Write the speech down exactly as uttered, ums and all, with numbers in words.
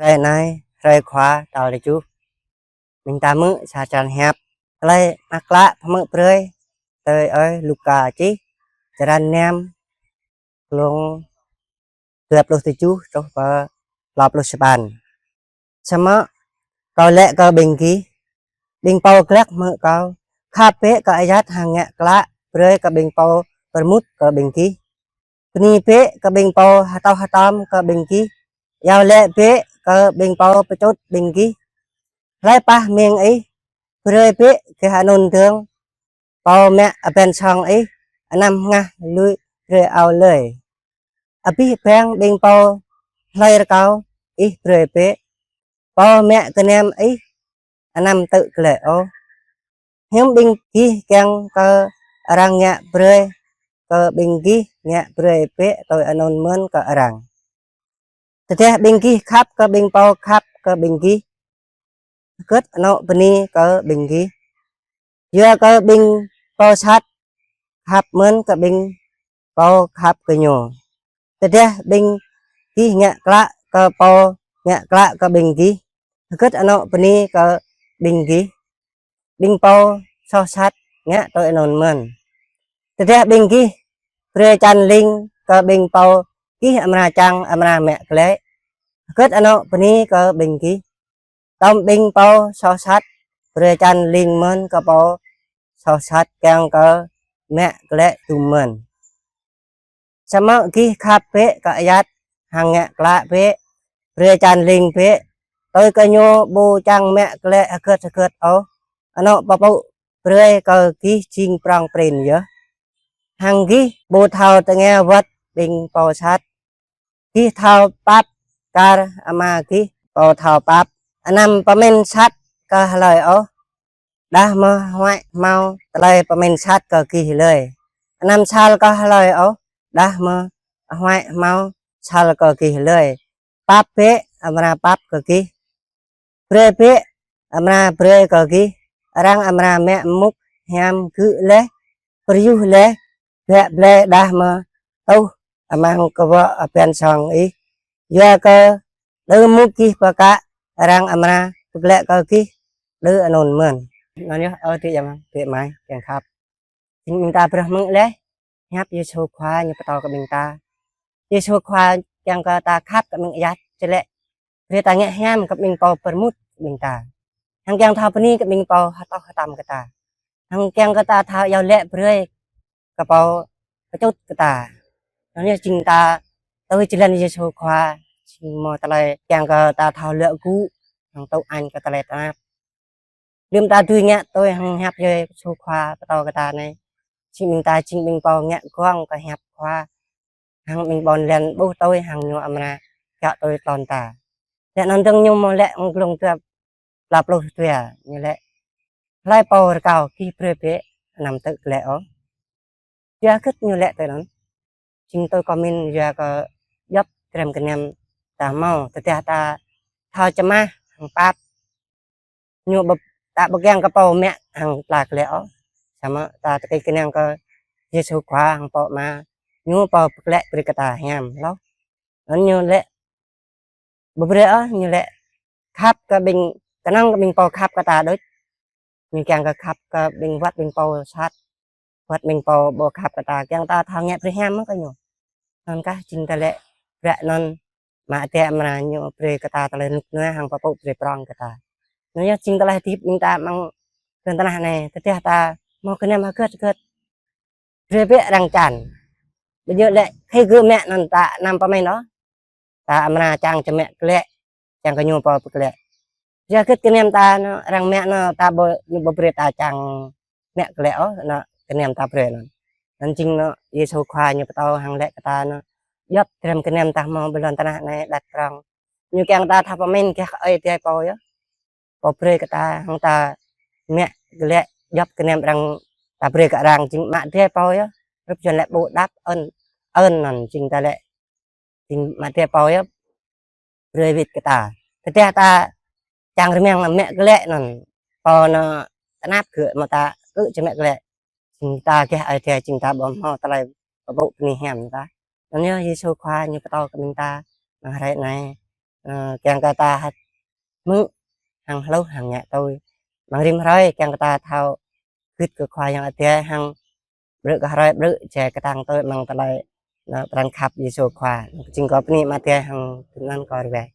Hrơi anai, hrơi Khua tal tơjuh. Ƀing ta hmư̆ sa črăn hiăp. Tơlơi mơak klă pơhmư̆ brơi tui ơi Luka čih, črăn năm, glông dua pluh tơjuh truh pơ klâo pluh sapăn. Samơ̆ Kâo laĭ kơ ƀing gih, ƀing pô glăk hmư̆ Kâo, khăp bĕ kơ ayăt hăng ngă klă brơi kơ ƀing pô pơrmut kơ ƀing gih. Bơni bĕ kơ ƀing pô hơtŏh hơtăm kơ ƀing gih, iâu laĭ bĕ kơ ƀing pô pơčŭt ƀing gih. Hlơi pah ming ih, brơi bĕ gah anŭn dơ̆ng. Pô mă abăn song ih, anăm hơngah lui brơi ao lơi. Abih bang ƀing pô hlơi rơkâo ih, brơi bĕ. Pô mă gơnam ih, anăm tŭ glaĭ ôh. Hiư̆m ƀing gih kiăng kơ arăng ngă brơi kơ ƀing gih, ngă brơi bĕ tui anŭn mơ̆n kơ arăng. Tơdah ƀing gih khăp kơ ƀing pô khăp kơ ƀing gih, hơgĕt anŏ bơni kơ ƀing gih? Yua kơ ƀing pô sat khăp mơ̆n kơ ƀing pô khăp kơ ñu. Tơdah ƀing gih ngă klă kơ pô ngă klă kơ ƀing gih, hơgĕt anŏ bơni kơ ƀing gih? Ƀing pô soh sat ngă tui anŭn mơ̆n. Tơdah ƀing gih brơi čan ling kơ ƀing pô gih amra čang amra mă glaĭ, hơgĕt anŏ bơni kơ ƀing gih? Tơm ƀing pô soh sat brơi čan ling mơ̆n kơ pô soh sat kiăng kơ mă glaĭ dŭm mơ̆n. Samơ̆ gih khăp bĕ kơ ayăt hăng ngă klă bĕ, brơi čan ling bĕ, tui kơ ñu ƀu čang mă glaĭ hơgĕt hơgĕt ôh, anŏ pơpŭ brơi kơ gih jing prŏng prin yơh. Hăng gih ƀu thâo tơngia wơ̆t ƀing pô sat, gih thâo pap kar Ama gih pô thâo pap. Anăm pơmĭn sat kơ hlơi ôh, đah mơ̆ huăi hmâo tơlơi pơmĭn sat kơ gih lơi. Anăm sal kơ hlơi ôh, đah mơ̆ huăi hmâo sal kơ gih lơi. Pap bĕ, amra pap kơ gih. Brơi bĕ, amra brơi kơ gih. Arăng amra mă mŭk hiam gư̆ laih, pơyuh laih, bĕ blai đah mơ̆ tuh amăng kơwŏ abăn song ih. Yua kơ đơ mŭk gih pơkă, arăng amra pơglaĭ kơ gih đơ anŭn mơ̆n. Anŭn yơh, ơ adơi amai, adơi amai kiăng khăp. Jing ƀing ta brơi hmư̆ laih hiăp Yêsu Khua ñu pơtô kơ ƀing ta. Yêsu Khua kiăng kơ ta khăp kơ ƀing ayăt, či lĕ brơi ta ngă hiam kơ ƀing pô pơrmut ƀing ta. Hăng kiăng thâo bơni kơ ƀing pô hơtŏh hơtăm kơ ta. Hăng kiăng kơ ta thâo iâu laĭ brơi kơ pô pơčŭt kơ ta. Anŭn yơh jing ta tui jơlan Yêsu Khua, jing hmâo tơlơi kiăng kơ ta thâo luă gŭ, hăng tŭ añ kơ tơlơi tơnap. Lơ̆m ta dưi ngă tui hăng hiăp Yêsu Khua pơtô kơ ta anai, jing ƀing ta jing ƀing pô ngă gơ̆ng kơ hiăp Khua, hăng ƀing ƀôn lan ƀuh tui hăng ñu amra kiaŏ tui tlôn ta. Laih anŭn dơ̆ng ñu hmâo laĭ amăng glông dua, klâo pluh dua, ñu laĭ: Hlơi pô rơkâo gih brơi bĕ, anăm tŭ glaĭ ôh. Yua hơgĕt ñu laĭ tui anŭn? Jing tui kơ mĭn yua kơ djŏp dram gơnam ta hmâo, tơdah ta thâo čơmah hăng pap, ñu ƀu, ta ƀu kiăng kơ pô mă hăng tla glaĭ ôh. Samơ̆ ta tơkui kơnang kơ Yêsu Khua hăng pô Ama, ñu pô pơglaĭ brơi kơ ta hiam hloh. Anŭn ñu laĭ ƀu brơi ôh, ñu laĭ khăp kơ ƀing, kơnơ̆ng kơ ƀing pô khăp kơ ta đôč. Ñu kiăng kơ khăp kơ ƀing wơ̆t ƀing pô sat, wơ̆t ƀing pô ƀu khăp kơ ta, kiăng ta thâo ngă brơi hiam mơ̆n kơ ñu. Anŭn kah jing tơlơi brơi anŭn mă tơlơi amra ñu brơi kơ ta tơlơi rơnŭk rơnua hăng pơpŭ brơi prŏng kơ ta. Anŭn yơh jing tơlơi hơdip ƀing ta amăng lŏn tơnah anai, tơdah ta hmâo gơnam hơgĕt hơgĕt, brơi bĕ arăng čan. Ƀu djơ̆ lĕ khĭ gơ̆ mă anŭn ta anăm pơmĭn ôh. Ta amra čang či mă glaĭ, čang kơ ñu pô pơglaĭ. Yua hơgĕt gơnam ta anŭn, arăng mă anŭn ta ƀu, ñu ƀu brơi ta čang mă glaĭ ôh, anŭn gơnam ta brơi anŭn. Anŭn jing anŭn Yêsu Khua ñu pơtô hăng laĭ kơ ta anŭn, djŏp dram gơnam ta hmâo ƀơi lŏn tơnah anai đăt prŏng. Ñu kiăng ta thâo pơmĭn gah Ơi Adai pô yơh. Pô brơi kơ ta, hăng ta mă glaĭ djŏp gơnam arăng, ta brơi kơ arăng, jing mă Adai pô yơh. Hrup Yuan laĭ bù đắp ơn, ơn anŭn jing ta laĭ, jing mă Adai pô yơh brơi wĭt kơ ta. Tơdah ta čang rơmang mă glaĭ anŭn, pô anŭn tơnap gơ̆ mơ̆ ta kơ či mă glaĭ. Jing ta gah Ơi Adai jing ta ƀu hmâo tơlơi pơpŭ bơni hiam ta. Anŭn yơh Yêsu Khua ñu pơtô kơ ƀing ta amăng hrơi anai. Ơ, kiăng kơ ta hăt hmư̆ hăng hluh hăng ngă tui. Amăng rĭm hrơi kiăng kơ ta thâo gưt kơ Khua Yang Adai hăng brư̆ kơ hrơi brư̆ jai kơtang tui amăng tơlơi, ơ, pran khăp Yêsu Khua. Jing kâo bơni Ama Adai hăng tui anŭn kâo ruai.